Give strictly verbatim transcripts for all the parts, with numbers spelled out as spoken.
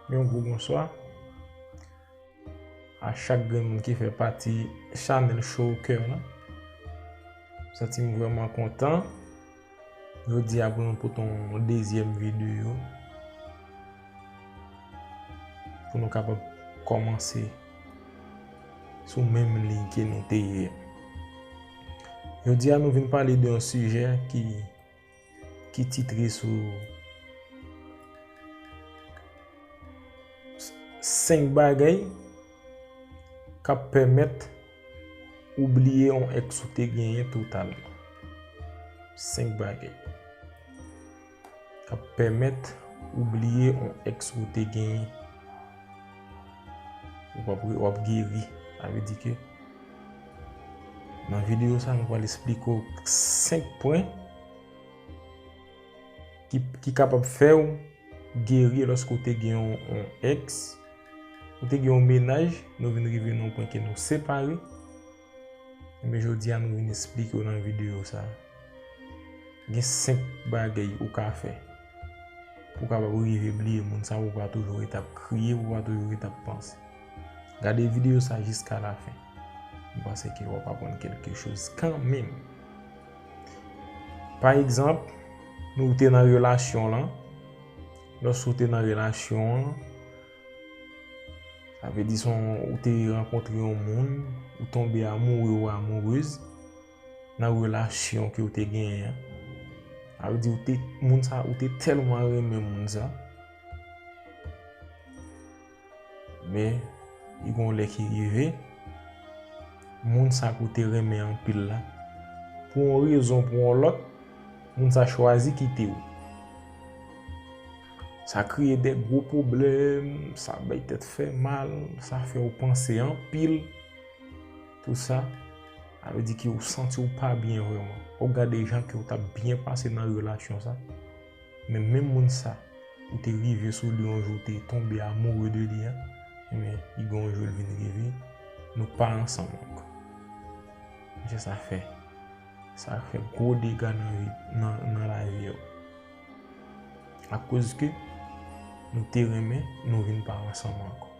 Yon gwo bonswa a chak grenn moun ki fè pati chanèl Show Cœur lan. M santi m vrèman kontan jodi a pou nou pote yon dezyèm videyo pou nou kapab kòmanse sou menm liy ke nou te ye a. Jodi a nou vin pale de yon sijè ki, ki titre sou senk bagay k ap pèmèt ou bliye yon èks ou te genyen totalman. Senk bagay k ap pèmèt ou bliye yon èks ou te genyen. Ou p ap, w ap geri. Sa vle di ke nan videyo sa, nou pral esplike w senk pwen ki, ki kapab fè w geri lòske w te gen yon, yon èks, ou te gen yon mennaj, nou vin rive nan yon pwen ke nou separe. Ebyen, jodi a, nou vin esplike w nan videyo sa. Gen senk bagay ou ka fè pou w kapab rive bliye moun sa, pou w pa toujou ret ap kriye, pou w pa toujou ret ap panse. Gade videyo sa jiska lafen. M panse ke w ap aprann kèlke choz kanmenm. Pa egzanp, nou te nan relasyon lan. Lòske w te nan relasyon an, sa vle di se yon, ou te rankontre yon moun, ou tonbe amoure ou amourez nan relasyon ke w te genyen an. Sa vle di ou te, moun sa, ou te tèlman renmen moun sa. Men, li gon lè ki rive, moun sa ke w te renmen anpil la, pou yon rezon, pou yon lòt, moun sa chwazi kite w. Sa kreye de gwo pwoblèm, sa bay tèt fè mal, sa fè w panse anpil. Tout sa, sa vle di ke w santi w pa byen vrèman. W ap gade jan ke w t ap byen pase nan relasyon sa. Men menm moun sa, ou te rive sou li yon jou, ou te tonbe amoureux de li an, men li gen yon jou l vin rive, nou pa ansanm ankò. Mesye, sa fè, sa fè gwo dega nan vi, nan, nan lavi w. Akoz ke nou te renmen, nou vin pa ansanm ankò.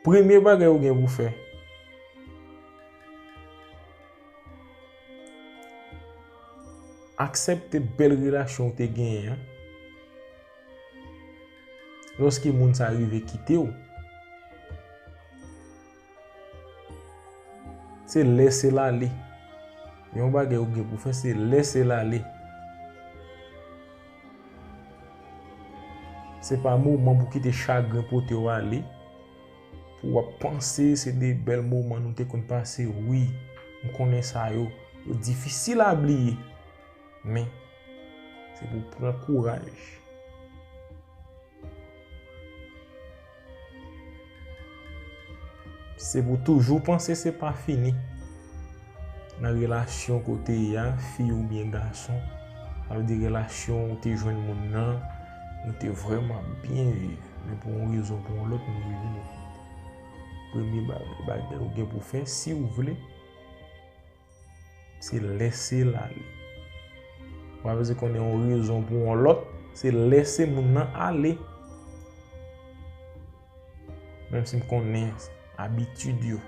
Premye bagay ou gen pou fè, aksepte bèl relasyon ou te genyen an. Lòske moun sa rive kite w, se lese l ale. Yon bagay ou gen pou fè, se lese l ale. Se pa moman pou kite chagren pote w ale, pou w ap panse se de bèl moman nou te konn pase. Wi, m konnen sa yo, yo difisil a bliye, men se pou w pran kouraj. Se pou toujou panse se pa fini. Nan relasyon ke w te ye a, fi oubyen gason, sa vle di relasyon ou te jwenn moun nan, nou te vrèman byen viv. Men pou yon rezon, pou yon lòt, nou rive nou kite. Premye ba-, bagay ou gen pou fè, si w vle, se lese l ale. Ou pa bezwen konnen yon rezon pou yon lòt, se lese moun nan ale. Menm si m konnen abitid yo,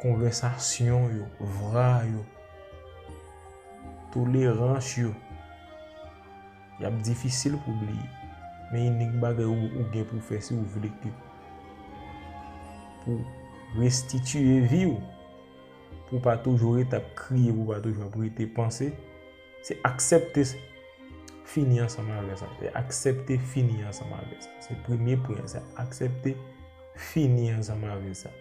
konvèsasyon yo, vra yo, tolerans yo, y ap difisil pou bliye. Men inik bagay ou, ou gen pou fè si w vle ke pou restitiye vi w, pou w pa toujou ret ap kriye, pou w pa toujou ap rete panse, se aksepte fini ansanm avè sa. Se aksepte fini ansanm avè sa. Se premye pwen an, se aksepte fini ansanm avè sa.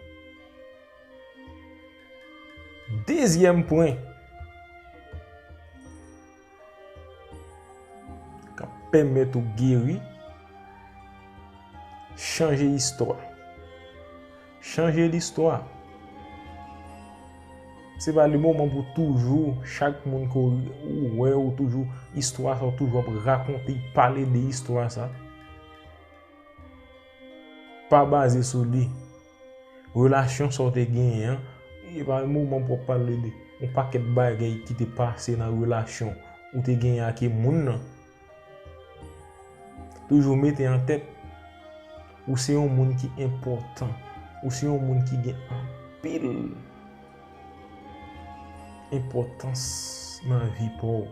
Dezyèm pwen k ap pèmèt ou geri, chanje istwa. Chanje listwa. Se pa le moman pou toujou, chak moun ke w wè, ou toujou, istwa sa, ou toujou ap rakonte, pale de istwa sa. Pa baze sou li. Relasyon sa w te genyen an, e pa moman pou w ap pale de yon pakèt bagay ki te pase nan relasyon ou te genyen ak moun nan. Toujou mete an tèt, ou se yon moun ki enpòtan. Ou se yon moun ki gen anpil enpòtans nan vi pa w.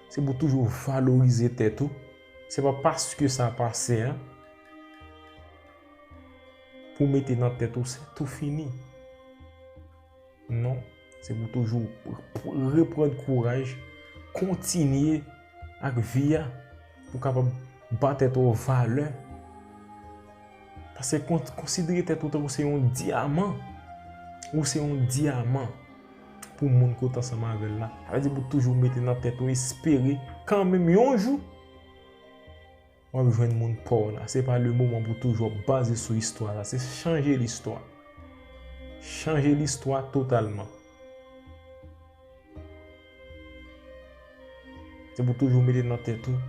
Se pou toujou valorize tèt ou. Se pa paske sa pase a, pou mete nan tèt ou se tou fini. Non, se pou toujou reprann kouraj, kontinye ak vi a, pou kapab ba tèt ou valè. Paske kon-, konsidere tèt ou tankou se yon dyaman. Ou se yon dyaman pou moun k ansanm avè l la. Sa vle di pou toujou mete nan tèt ou, espere kanmenm yon jou w ap jwenn moun pa w la. Se pa le moman pou toujou ap baze sou istwa sa. Se chanje listwa. Chanje listwa totalman. Se pou toujou mete nan tèt ou.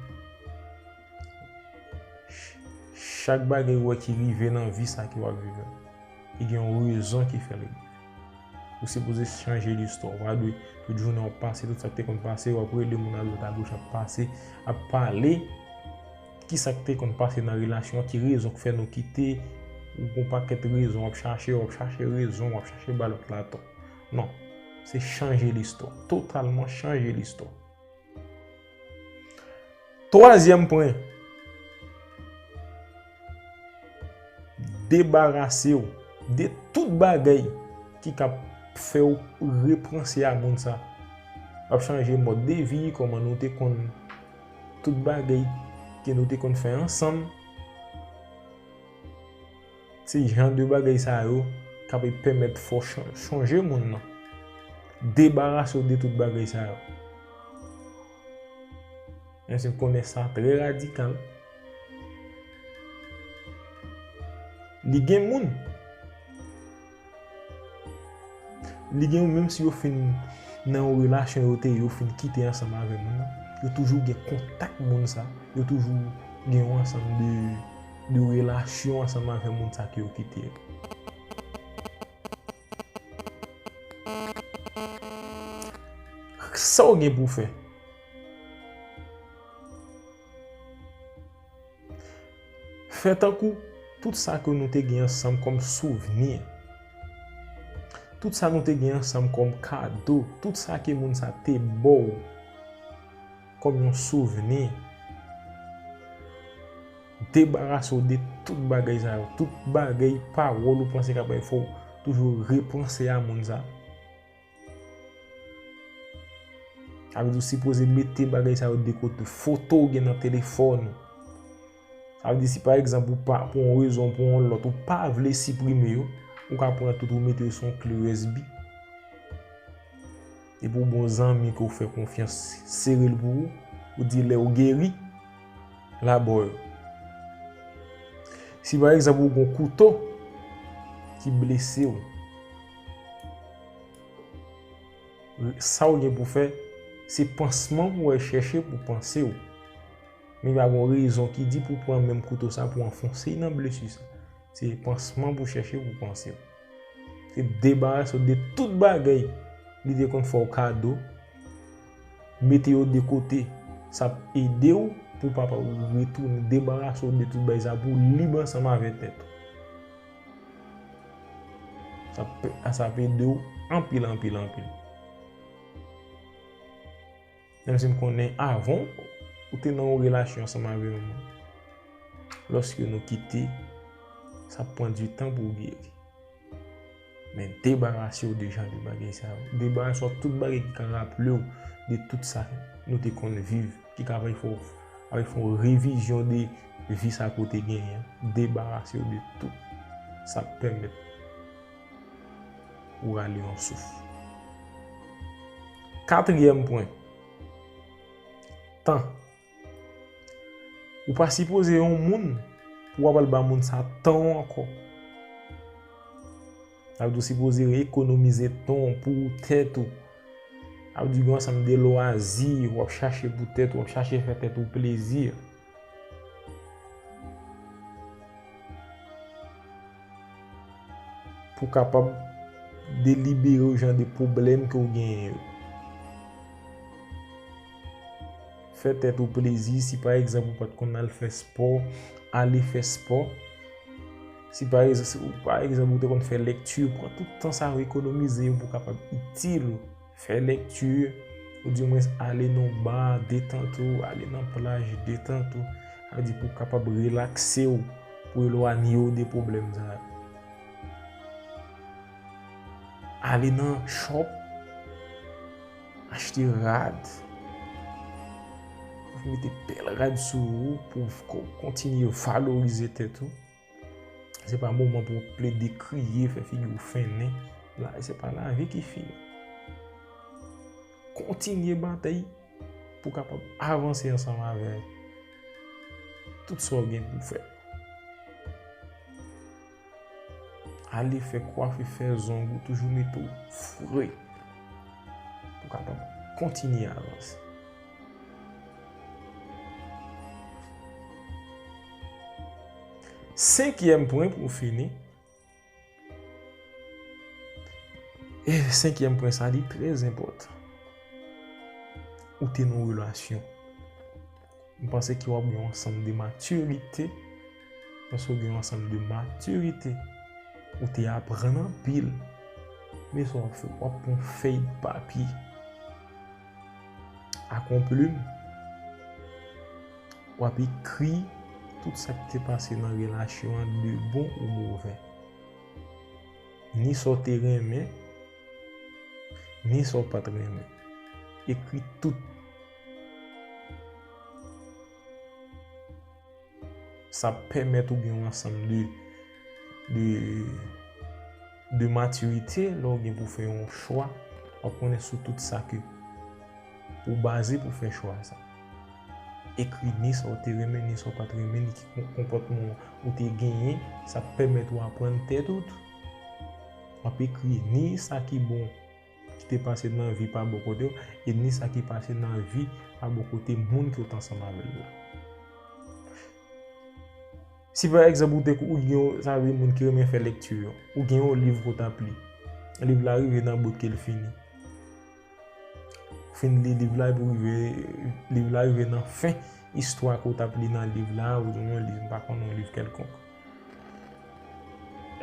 Ch-, chak bagay ou wè ki rive nan vi sa ke w ap viv la, li gen yon rezon ki fè l rive. Ou sipoze chanje listwa. Ou pa dwe tout jounen w ap pase, tout sa k te konn pase, w ap rele moun adwat agoch ap pase, ap pale. Ki sa k te konn pase nan relasyon an, ki rezon k fè nou kite, ou gon pakèt rezon, w ap chache, w ap chache rezon, w ap chache ba lòt la tò. Non, se chanje listwa. Totalman chanje listwa. Twazyèm pwen, debarase w de tout bagay ki ka fè w repanse a moun sa. W ap chanje mòd de vi, kòman nou te konn, tout bagay ke nou te konn fè ansanm. Se jan de bagay sa yo k ap pèmèt fè w chan-, chanje moun nan. Debarase w de tout bagay sa yo. Menm si m konnen sa trè radikal. Li gen moun. Li gen moun, menm si yo fin nan yon relasyon yo te ye, yo fin kite ansanm avè moun nan, yo toujou gen kontak moun sa, yo toujou gen yon ansanm de, de relasyon ansanm avè moun sa ke yo kite a. Sa w gen pou w fè? Fè tankou tout sa ke nou te gen ansanm kòm souvni, tout sa nou te gen ansanm kòm kado, tout sa ke moun sa te ba w kòm yon souvni. Debarase w de tout bagay sa yo, tout bagay, pawòl ou panse k ap fè w toujou repanse a moun sa. Sa vle di w sipoze mete bagay sa yo de kote. Foto w gen nan telefòn ou. Sa vle di si pa egzanp ou pa, pou yon rezon, pou yon lòt, ou pa vle siprime yo, ou ka pran tout ou mete yo sou yon kle U S B. Epi w gon zanmi ke w fè konfyans, sere l pou ou, ou di lè w geri, l a ba w yo. Si pa egzanp ou gon kouto ki blese w, sa w gen pou fè, se pansman pou w al chèche pou panse w. Men pa gon rezon ki di pou w pran menm kouto sa pou w anfonse nan blesi sa. Se pansman pou w chèche pou w panse w. Se debarase w de tout bagay li te konn fè w kado, mete yo de kote. Sa ap ede w pou w pa retounen, debarase w de tout bagay sa pou w lib ansanm avèk tèt ou. Sa ap, sa ap ede w anpil, anpil, anpil. Menm si m konnen avan w te nan yon relasyon ansanm avè yon moun, lòske nou kite, sa ap pran di tan pou w geri. Men debarase w de jan de bagay sa yo. Debarase w ak tout bagay ki ka raple w de tout sa nou te konn viv, ki ka fè fè w, fè w revizyon de vi sa ke w te genyen an. Debarase w de tout sa k pèmèt ou rale yon souf. Katriyèm pwen, tan. Ou pa sipoze yon moun pou w ap al ba moun sa tan w ankò. Sa vle di w sipoze ekonomize tan w pou tèt ou. Sa vle di gen yon ansanm de lwazi w ap chache pou tèt ou, w ap chache fè tèt ou plezi. Pou w kapab delibere w jan de pwoblèm ke w genyen yo. Fè tèt ou plezi, si pa egzanp ou pa t konn al fè spò, ale fè spò. Si pa egzanp, si ou, pa egzanp, ou te konn fè lekti, pran tout tan sa yo, ekonomize yo pou w kapab itil ou. Fè lekti, oudimwens ale nan ba, detant ou, ale nan plaj, detant ou. Sa vle di pou w kapab relakse w, pou w elwanye w de pwoblèm sa yo. Ale nan shop, achte rad, mete bèl rad sou ou pou w ko-, kontinye valorize tèt ou. Se pa moman pou w plede kriye, fè figi w fennen. La, se pa lavi ki fini. Kontinye batay pou w kapab avanse ansanm avè tout sa w gen pou w fè. Ale fè kwafi, fè zong ou, toujou mete w fre pou w kapab kontinye avanse. Senkyèm pwen pou fini. E senkyèm pwen sa, li trè enpòtan. Ou te nan yon relasyon. M panse ke w ap gen yon ansanm de matirite, paske w gen yon ansanm de matirite. Ou te aprann anpil. Men sa w ap fè, w ap pran fèy papye ak yon plim, w ap ekri tout sa ki te pase nan relasyon an, de bon ou movè. Ni sa w te renmen, ni sa w pa t renmen. Ekri tout. Sa ap pèmèt ou gen yon ansanm de, de, de matirite lè w gen pou fè yon chwa. W ap konnen sou tout sa ke pou w baze pou fè chwa sa. Ekri ni sa w te renmen, ni sa w pa t renmen, ni ki kon-, konpòtman ou te genyen. Sa ap pèmèt ou aprann tèt ou tou. W ap ekri ni sa ki bon ki te pase nan vi pa bò kote w, e ni sa ki pase nan vi pa bò kote moun ke w t ansanm avè l la. Si pa egzanp ou te, ou gen yon, sa vle di moun ki renmen fè lekti yo, ou gen yon liv ke w t ap li. Liv la rive nan bout ke l fini. Ou fin li liv la epi w rive, liv la rive nan fen istwa ke w t ap li nan liv la, ou di yon liv, m pa konnen, yon liv kèlkonk.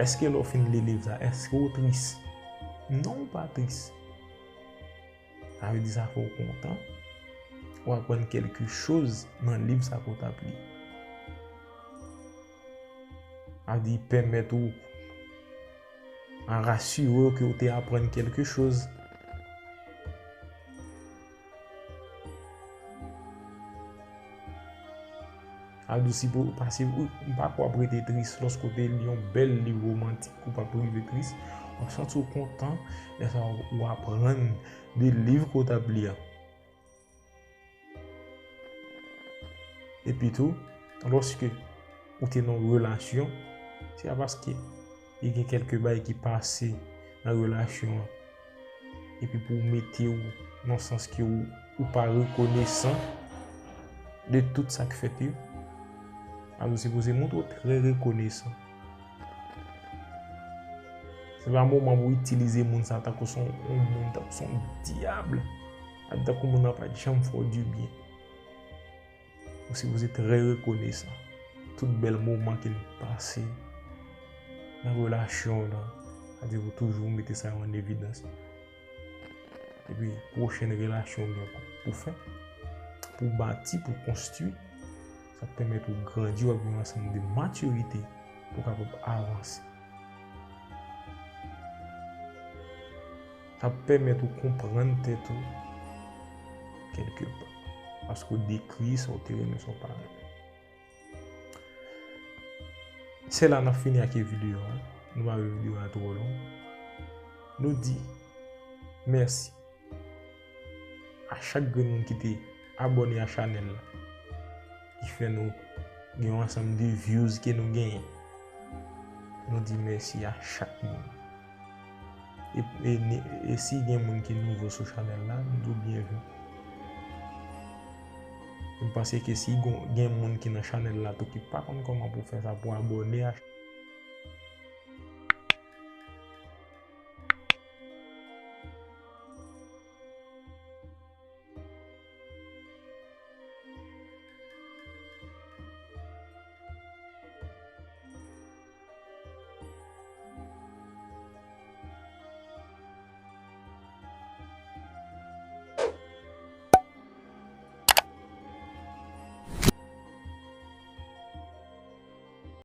Èske lè w fin li liv la, èske w tris? Non, ou pa tris. Sa vle di sa fè w kontan. Ou aprann kèlke choz nan liv sa ke w t ap li. Sa vle di pèmèt ou a rasire w ke w te aprann kèlke choz. Sa vle di si pou, pase, ou, m pa kwè w ap rete tris lòske w te li yon bèl liv womantik, ou p ap rive tris. W ap santi w kontan, lè sa w aprann de liv ke w t ap li a. Epi tou, lòske ou te nan yon relasyon, se pa paske e gen kèlke bagay ki pase nan relasyon an, epi pou w mete w nan sans ke w, ou pa rekonesan de tout sa k fèt yo. Alò, ou sipoze montre w trè rekonesan. Se pa moman pou w itilize moun sa tankou se yon, yon moun, tankou se yon dyab. Tankou moun nan pa t janm fè w dibyen. Ou sipoze trè rekonesan. Tout bèl moman ke n pase nan relasyon w lan, sa vle di ou toujou mete sa yo an evidans. Epi, pwochèn relasyon w gen pou, pou fè, pou w bati, pou w konstwi, sa ap pèmèt ou grandi, w ap gen yon ansanm de matirite pou w kapab avanse. Sa ap pèmèt ou konprann tèt ou kèlke pa. Paske w dekri sa w te renmen, sa w pa renmen. Se la n ap fini ak videyo a. Nou pa vle videyo a twò long. Nou di mèsi a chak grenn moun ki te abòne a chanèl la, ki fè nou gen yon ansanm de views ke nou genyen. Nou di mèsi a chak moun. E, e, ni, e si gen moun ki nouvo sou chanèl la, nou di w byenveni. M panse ke si gon, gen moun ki nan chanèl la tou ki pa konn kòman pou fè sa pou abòne a